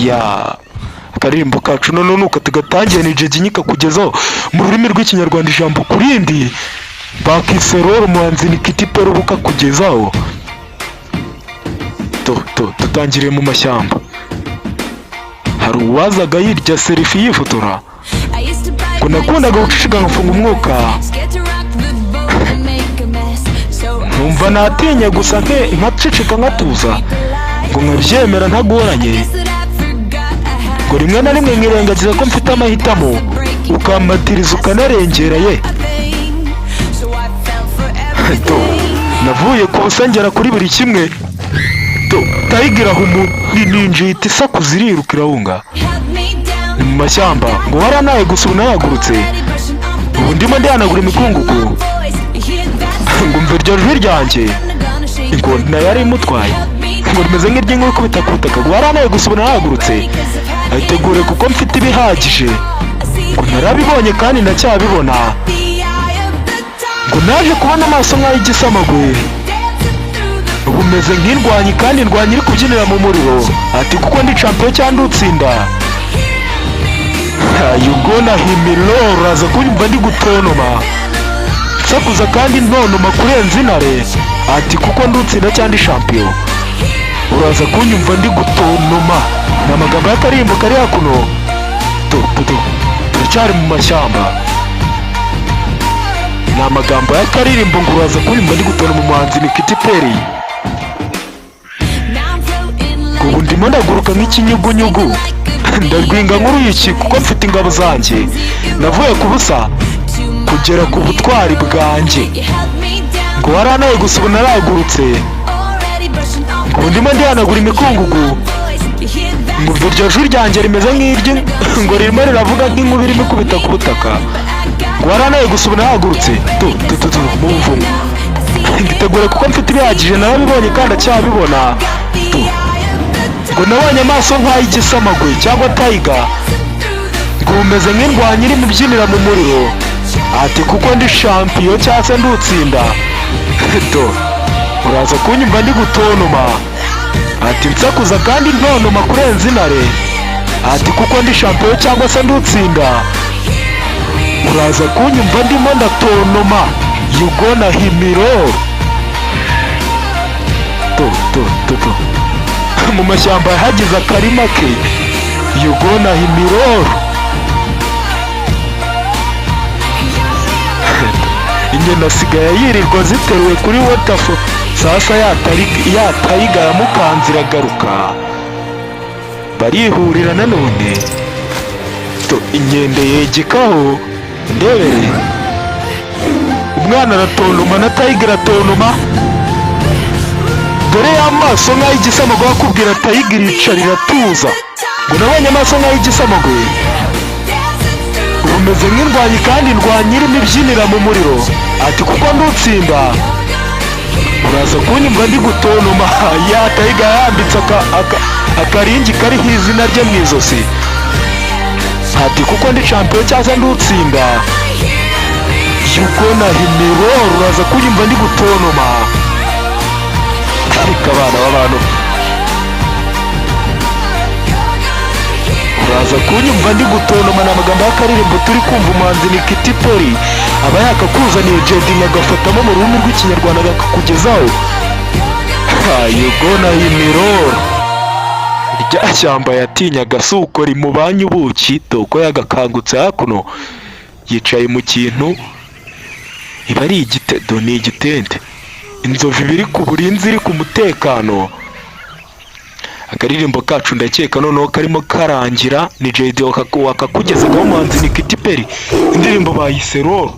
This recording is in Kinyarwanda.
Ya akaririmbo kacu noneho nuko tugatangiye, ni Jeginyika kugezaho mu rurimi rw'Ikinyarwanda, ijambo ku rindi. Bakiserora, umuhanzi ni Kiti Perubuka kugezaho. To to dutangiriye mu mashyamba, hari uwazaga yirya selfie yifotora ngo nakundaga guceceka nkafunga umwuka, nkumva natinye gusa nkaceceka nkatuza, ngo nkabyemera ntagoranye, ngo rimwe na rimwe nkirengagiza ko mfite amahitamo, ukambatiriza ukanarengera ye. To navuye ku busa ngera kuri buri kimwe. To tiger irahumu ninja ihita isakuza, iriruka, irahunga. Ni mu mashyamba, ngo waranaye gusa ubu narahagurutse, ubu ndimo ndihanagura imikungugu, ngo mve iryo jwi ryanjye, ngo nayo yari imutwaye, ngo rimeze nk'iry'inkuba ikubita ku butaka. Ngo waranaye gusa ubu narahagurutse, ayitegure kuko mfite ibihagije, ngo narabibonye kandi ndacyabibona, ngo naje kubona amaso nk'ay'igisamagwe, ubu meze nk'indwanyi kandi indwanyi iri kubyinira mu muriro, ati kuko ndi champion cyangwa utsinda. You gonna hear me roar, uraza kunyumva ndi gutonoma, nsakuza kandi ntonoma kurenza intare, ati kuko ndutsinda cyangwa ndi champion, uraza kunyumva ndi gutonoma. Ni amagambo y'akaririmbo kari hakuno. To to to turacyari mu mashyamba. Ni amagambo y'akaririmbo ngo uraza kunyumva ndi gutonoma, umuhanzi ni Kiti Peri. Ngo ubu ndimo ndaguruka nk'ikinyugunyugu, ndarwinga nk'uruyuki kuko mfite ingabo zanjye, navuye ku busa kugera ku butwari bwanjye, ngo waranaye gusa ubu naragurutse, ngo ndimo ndihanagura imikungugu, ngo iryo jwi ryanjye rimeze nk'iryo, ngo ririmo riravuga nk'inkuba irimo ikubita ku butaka, ngo waranaye gusa ubu nahagurutse. Tu tu tu tu mu buvumo, ngitegure kuko mfite ibihagije, narabibonye kandi acyabibona. Tu ngo nabonye amaso nk'ay'igisamagwe cyangwa tiger, ngo bumeze nk'indwanyi irimo ibyinira mu muriro, ati kuko ndi champion cyangwa se ndutsinda. To uraza kunyumva ndi gutonoma, ati nsakuza kandi ntonoma kurenza intare, ati kuko ndi champion cyangwa se ndutsinda, uraza kunyumva ndimo ndatonoma. You gonna hear me roar. To to to to mu mashyamba hagize akarima ke. You gonna hear me roar. Inyoni asigaye yirirwa ziteruwe kuri waterfall. Sasa ya tiger yamukanze iragaruka, barihurira nanone. To inkende yegekaho, ndebere umwana aratontoma na tiger iratontoma. Dore y'amaso nk'ay'igisamagwe, akubwira tiger iricara iratuza, ngo nabonye amaso nk'ay'igisamagwe, umeze nk'indwanyi kandi indwanyi irimo ibyinira mu muriro, ati kuko ndutsinda, uraza kunyumva ndi gutontoma. Ya tiger yambitse akaringi kariho izina rye mu izosi, ati kuko ndi champion cyangwa se ndutsinda. You gonna hear me roar, uraza kunyumva ndi gutontoma. Ariko abana b'abantu, uraza kunyumva ndi gutontoma. Ni amagambo y'akaririmbo turi kumva, umuhanzi ni Kiti Peri, aba yakakuzaniye Jedin agafatamo mu rurimi rw'Ikinyarwanda agakakugezaho. You gonna hear me roar. Rya shyamba yatinyaga si uko rimubanye ubuki. Doko yagakangutse hakuno, yicaye mu kintu iba ari igitedo, ni igitente. Inzovu iba iri ku burinzi, iri ku mutekano. Akaririmbo kacu ndakeka noneho karimo karangira. Ni JD wakakugezagaho, umuhanzi ni Kiti Peri, indirimbo bayise Roar.